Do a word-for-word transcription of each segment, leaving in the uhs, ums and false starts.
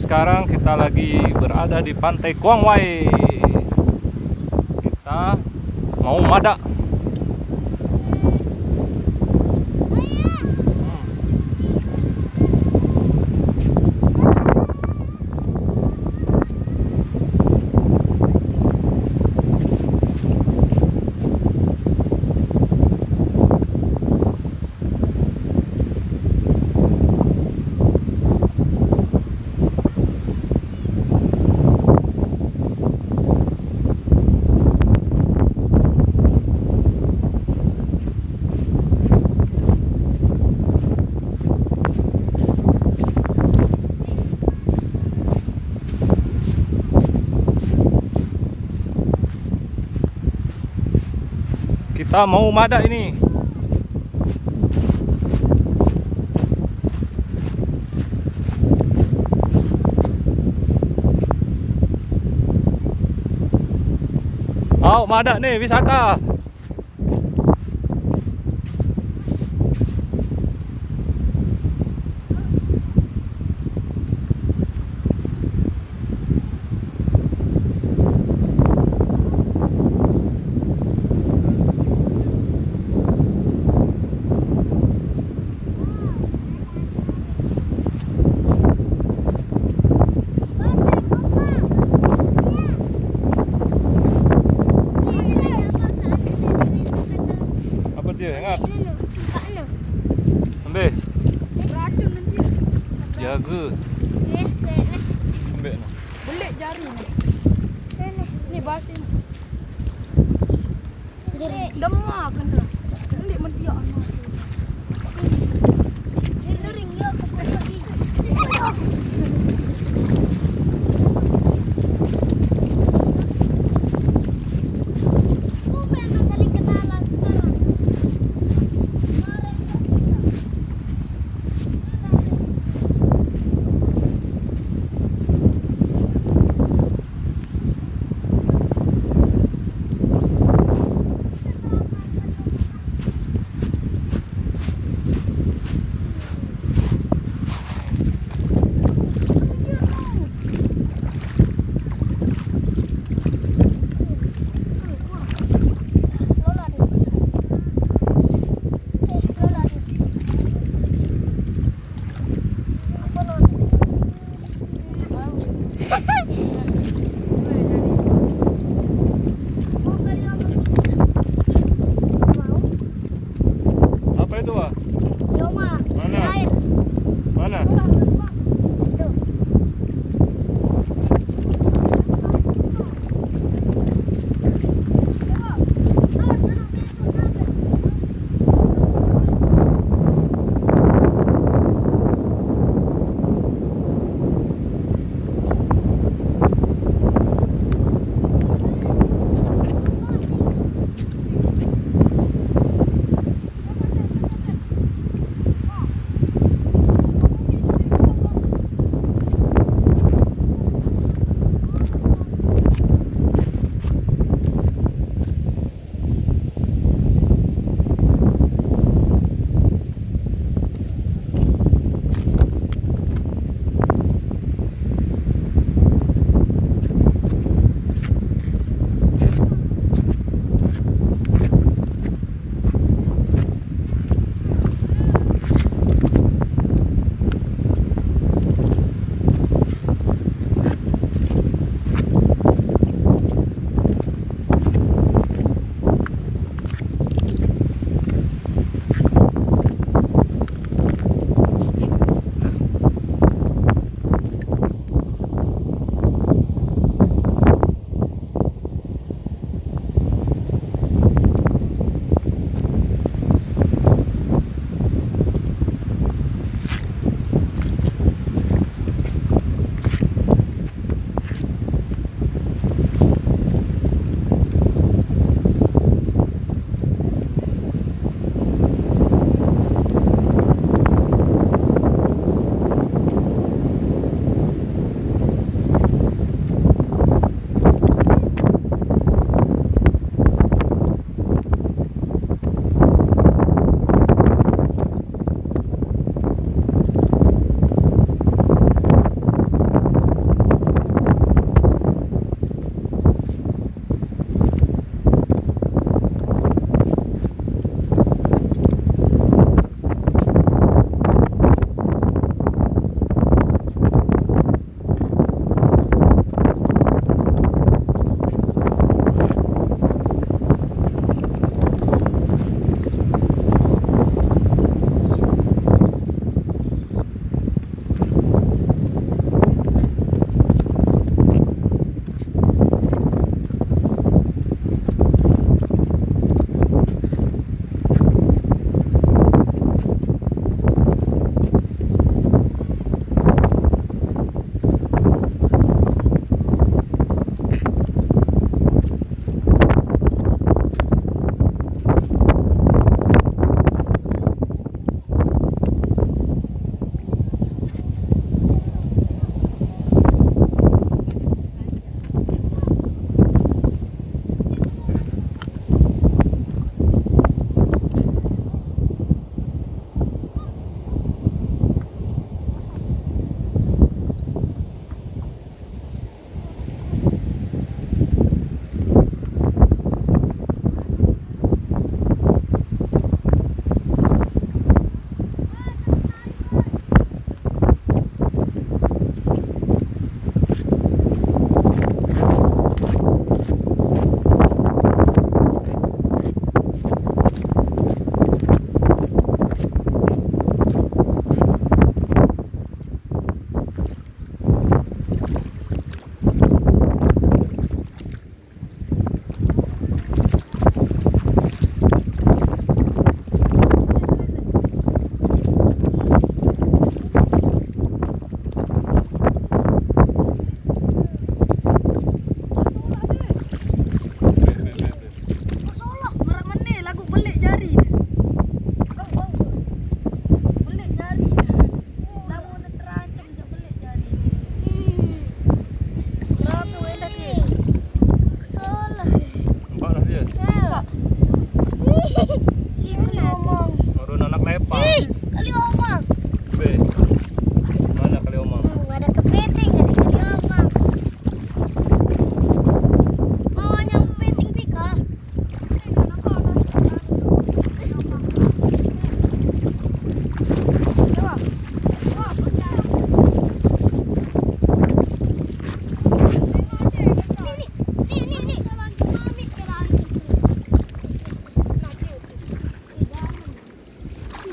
Sekarang kita lagi berada di Pantai Kuangwai. Kita mau madak. Kita mau madak ini. Au, madak ni wisata. Apa dia? Ingat. Ambil. Racun nanti. Jaga. Ambil. Belik jari ni. Ni basi. Lemah kena. Ndik mentiak anak. Apa itu, Wak? Mana? Mana?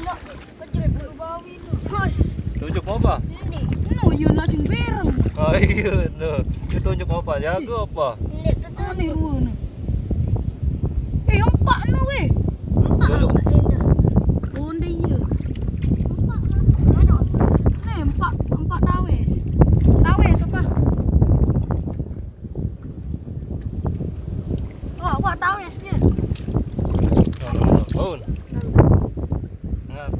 Nak, kecil bulu bawi tu. Hos. Tunjuk apa? Ini. No, iya nak sing bereng. Oh iya, no. Dia tunjuk apa? Jago apa? Ini tu tu. Ini ruang ni. Eh, empat no weh. Empat. Tunjuk. Empat indah. Oh, dia iya. Empat. Mana? Ni empat, empat tawes. Tawes apa? Wah, wah, tawes dia. Bangun. Ingat.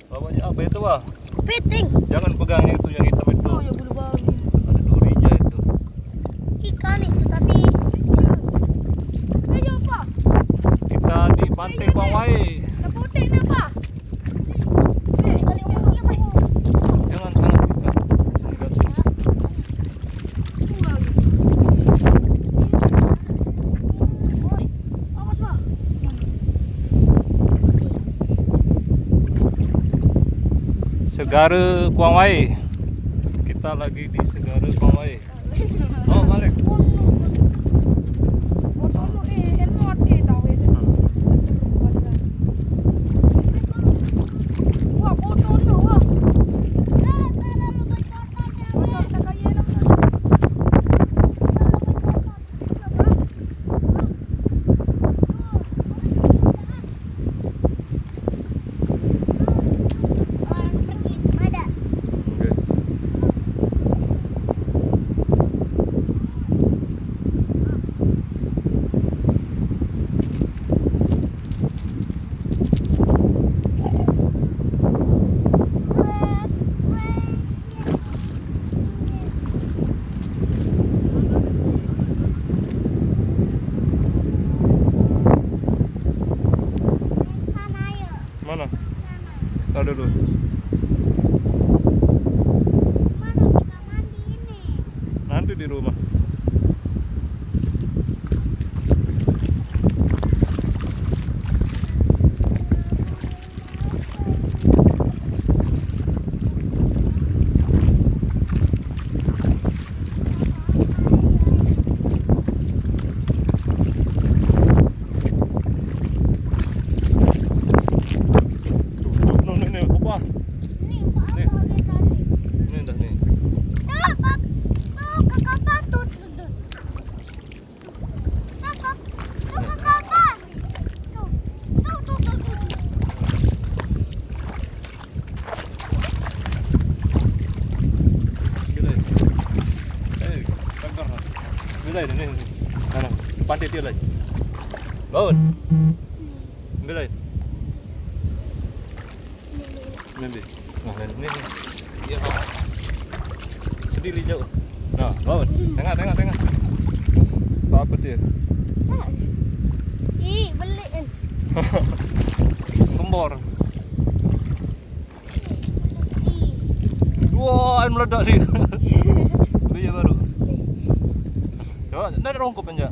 Bawahnya apa itu, Wah? Piting. Jangan pegang yang itu, yang hitam itu. Oh, ya bulu bawi. Ada durinya itu. Ikan itu, tapi. Ayo, Pak. Kita di Pantai Kuang Wai. Seputih ni, Pak. Jangan sangat dekat. Segara Kuang Wai. Kita lagi di Segara Kuang Wai. Oh, balik. Oke. Mana? Taruh dulu. Nanti di rumah. Tuh, tuh, no, no, no, apa? Ni, Pak, ni. Apa lagi tadi? Ni dah ni. Tuh, Pak. Tuh, kakak patut. Tuh, Pak. Tuh, kakak patut. Tuh. Tuh, tuh, tuh, tuh, tuh. Gila. Eh, tangkar. Gila ini, ni. Mana? Pantai dia lagi. Bangun. Ambil air. Ambil. Nah, ini. Iya, Pak. Sedih li jauh. Nah, bangun. Tengah, tengah, tengah. Apa, apa dia? Ih, beli. Gembor. Ih. Wah, air meledak sih. Beli ya baru. Coba, ntar rongkop aja.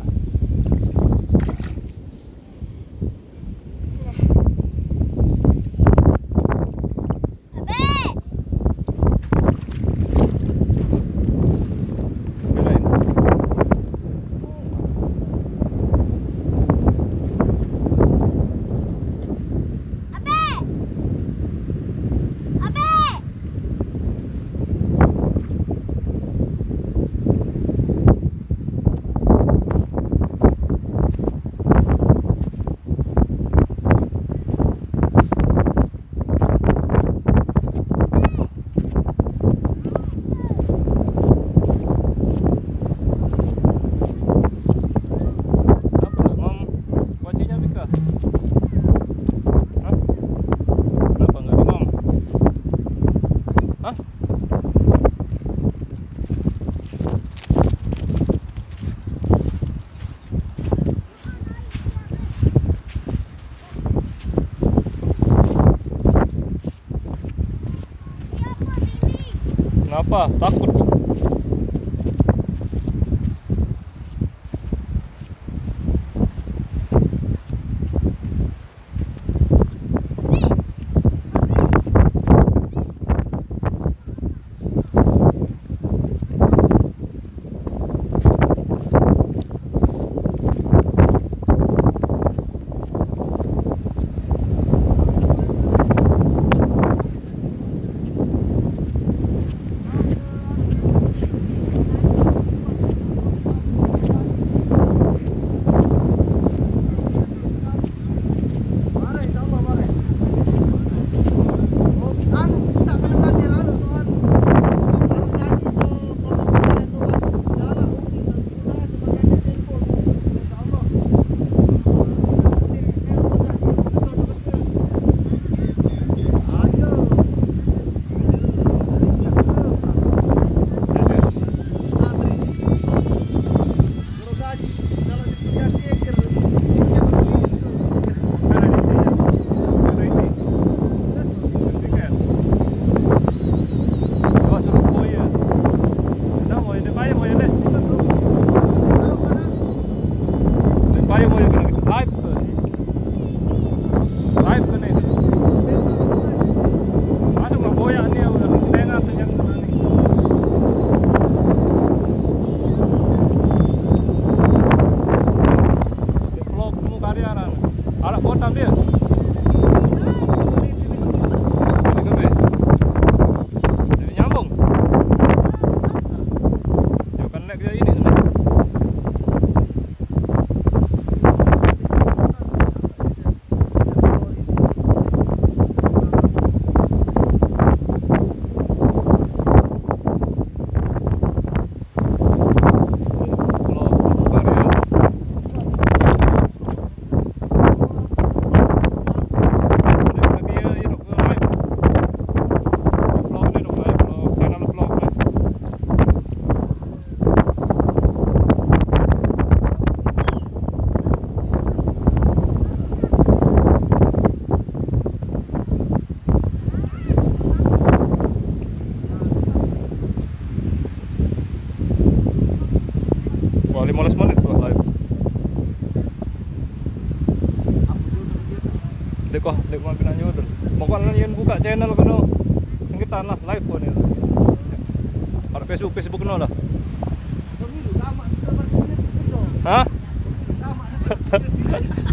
Kenapa nggak mau kuacinya, Bika? Hah? Kenapa nggak dimam? Hah? Kenapa? Takut? Wah, dek mau kena nyudur. Pokoknya yang buka channel kena sengketan lah, live pun itu. Ada Facebook, Facebook kena lah. Hah?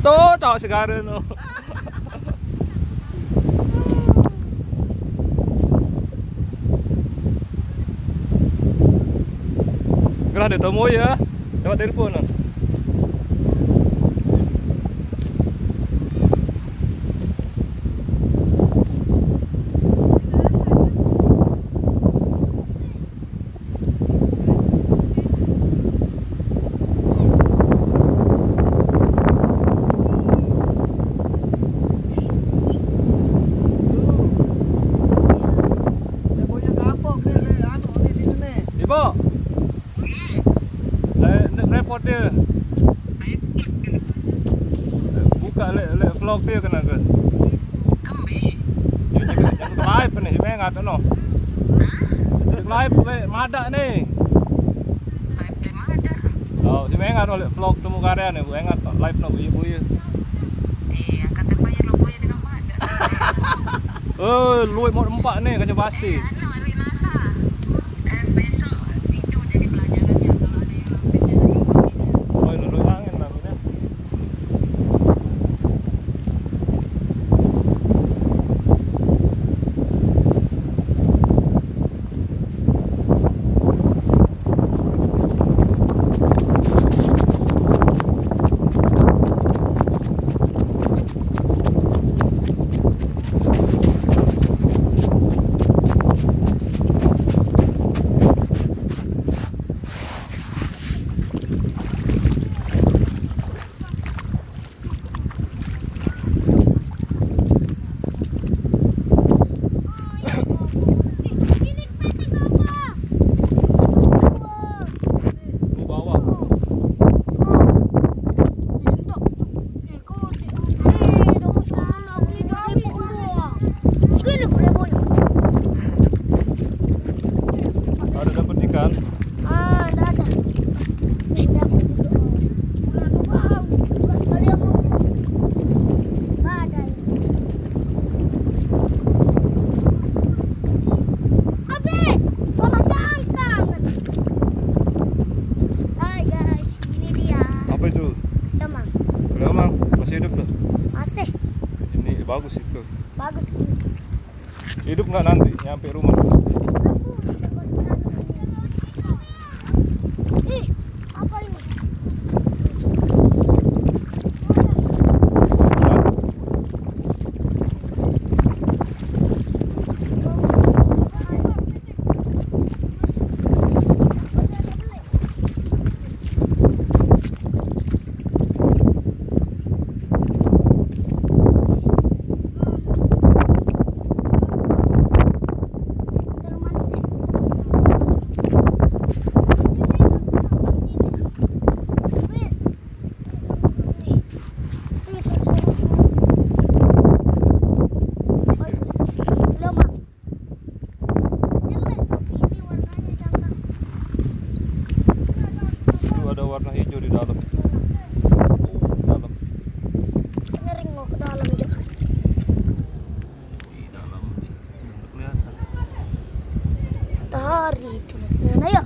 Tuh, tahu sekarang no. Gerah dia temu ya. Coba telepon lah. Ibu. Eh, nak report dia. Buka lek, lek vlog dia kena ke? Jangan live ni, si Mengat no. Live lek madak ni. Oh, si Mengat no lek vlog temu karya ni, Bu Mengat live no buya-buya. Eh, luit mau empat ni, kacau basi. Oh, ini luit angin lah, ini. Ini bawah. Ada dapat ikan? Ah, ada, ada. Nih, dapat juga. Wow, kalian mau? Ada. Abi, salah cangkang. Hai guys, ini dia. Apa itu? Lemang. Lemang masih hidup tuh? Masih. Ini bagus itu. Bagus ini. Hidup nggak nanti nyampe rumah? Ih, apa ini? Itu ada warna hijau di dalam. Oh, di dalam. Ngering mau ke dalam aja. Di dalam nih. Kelihatan. Matahari itu maksudnya. Ayo.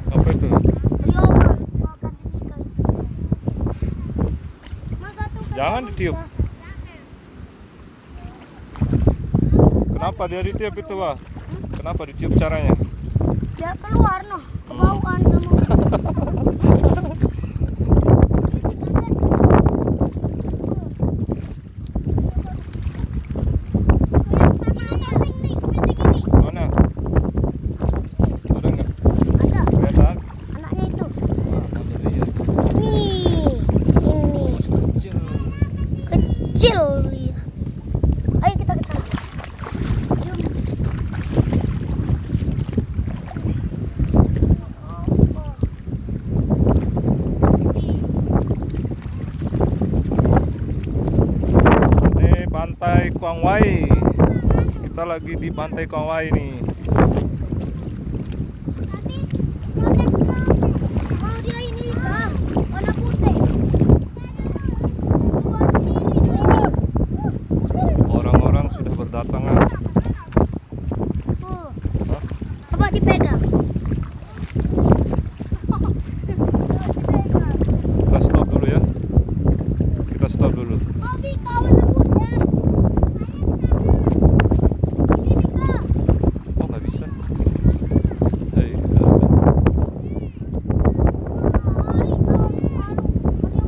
Apa itu? Jangan ditiup. Kenapa dia ditiup itu, Wah? Kenapa ditiup caranya? Dia keluar noh, kebauan sama. Ini syuting nih, kepiting ini. Mana? Ada nggak? Ada Kelihatan? Anaknya itu. Nah, ada dia. Nih, ini Kecil. kecil dia. Ayo kita ke sana. Jom. Ini Pantai Kuang Wai. Kita lagi di Pantai Kuang Wai nih.